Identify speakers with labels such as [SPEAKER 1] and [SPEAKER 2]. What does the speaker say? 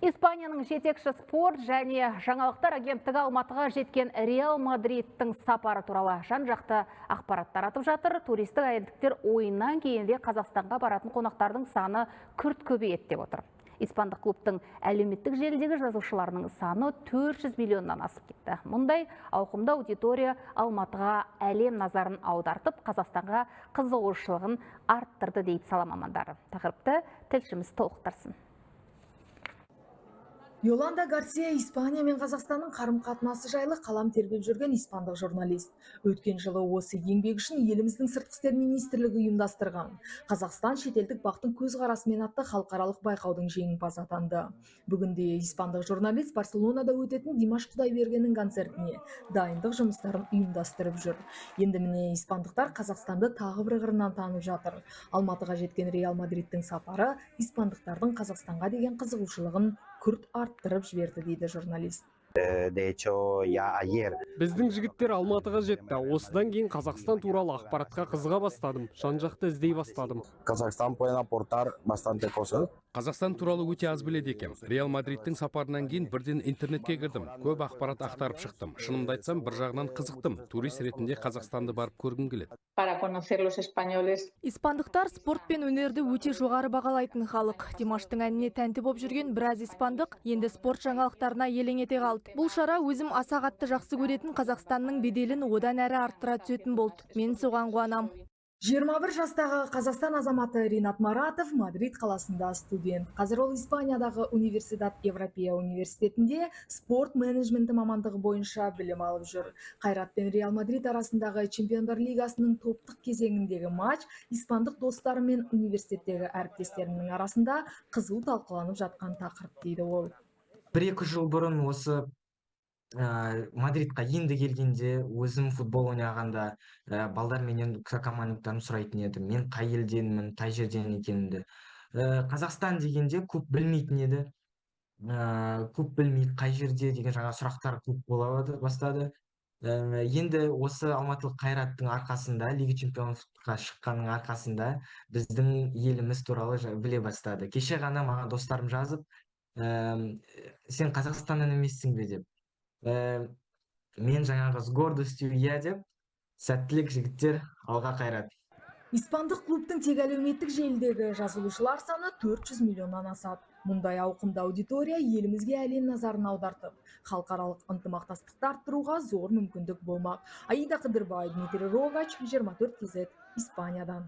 [SPEAKER 1] Испанияның жетекші спорт және жаңалықтар агенттігі Алматыға жеткен Реал Мадридтің сапары туралы жан-жақты ақпарат таратып жатыр. Туристік агенттіктер ойыннан кейін де Қазақстанға баратын қонақтардың саны күрт көбейеді деп отыр. Испандық клубтың әлеуметтік желідегі жазылушыларының саны 400 миллионнан асып кетті. Мұндай ауқымды аудитория Алматыға әлем назарын аудартып, Қазақстанға қызығушылығын арттырды дейді сала мамандары. Тақырыпты тілшіміз толықтырсын.
[SPEAKER 2] Йоланда Гарсия — Испания мен Қазақстанның қарым-қатынасы жайлы қалам тербеп жүрген испандық журналист. Өткен жылы осы еңбегі үшін еліміздің Сыртқы істер министрлігі ұйымдастырған «Қазақстан шетелдік бақтың көзқарасымен» атты халықаралық байқаудың жеңімпазы атанды. Бүгінде испандық журналист Барселонада өтетін Димаш Құдайбергеннің концертіне дайындық жұмыстарын ұйымдастырып жүр. Енді міне, испандықтар Қазақстанды тағы бір қырынан танып жатыр. Алматыға жеткен Реал Мадридтің сапары испандықтардың Қазақстанға деген қызығушылығын күрт арттырып жіберді дейді журналист.
[SPEAKER 3] De hecho, ya ayer
[SPEAKER 4] Біздің жігіттер Алматыға жетті. Осыдан кейін Қазақстан туралы ақпаратқа қызыға бастадым, жан жақты іздей бастадым.
[SPEAKER 5] Kazajstán pueden aportar bastante cosas.
[SPEAKER 6] Қазақстан туралы өте аз біледі екем. Реал Мадридтің сапарынан кейін бірден интернетке кірдім, көп ақпарат ақтарып шықтым. Шынымды айтсам, бір жағынан қызықтым. Турист ретінде Қазақстанды барып көргім келеді.
[SPEAKER 7] Para conocer los españoles.
[SPEAKER 8] Испандықтар спорт пен өнерді өте жоғары бағалайтын халық. Димаштың әніне тәнті боп жүрген біраз испандық енді спорт жаңалықтарына елең ете қалды. Бұл шара өзім аса қатты жақсы көретін Қазақстанның беделін одан әрі арттыра түсетін болды. Мен соған қуанам.
[SPEAKER 2] 21 жастағы Қазақстан азаматы Ринат Маратов Мадрид қаласында студент. Қазір ол Испаниядағы Университет Европея университетінде спорт менеджменті мамандығы бойынша білім алып жүр. Қайрат пен Реал Мадрид арасындағы Чемпиондар лигасының топтық кезеңіндегі матч испандық достары мен университеттегі әріптестерінің арасында қызу талқыланып жатқан тақырып дейді ол.
[SPEAKER 9] 1-2 жыл бұрын осы Мадридқа енді келгенде, өзім футбол ойнағанда, балдар менен, командалықтарым сұрайтын еді мен қай елденмін, қай жерден екенімді. Қазақстан дегенде көп білмейтін еді, көп білмейді, қай жерде деген жаңа сұрақтар көп бола бастады. Енді осы алматылық Қайраттың арқасында, Лига чемпионовқа шыққанның арқасында біздің еліміз туралы біле бастады. Кеше ғана маған достарым жазып, «Сен Қазақстаннан емессің бе?» деп. Мен жаңағы с гордостью «иә» деп. Сәттілік, жігіттер, алға, Қайрат!
[SPEAKER 2] Испандық клубтың тек әлеуметтік желідегі жазылушылар саны 400 миллионнан асады. Мұндай ауқымды аудитория елімізге әлем назарын аудартып, халықаралық ынтымақтастықты арттыруға зор мүмкіндік болмақ. Аида Қыдырбай, Дмитрий Рогач, 24 KZ, Испаниядан.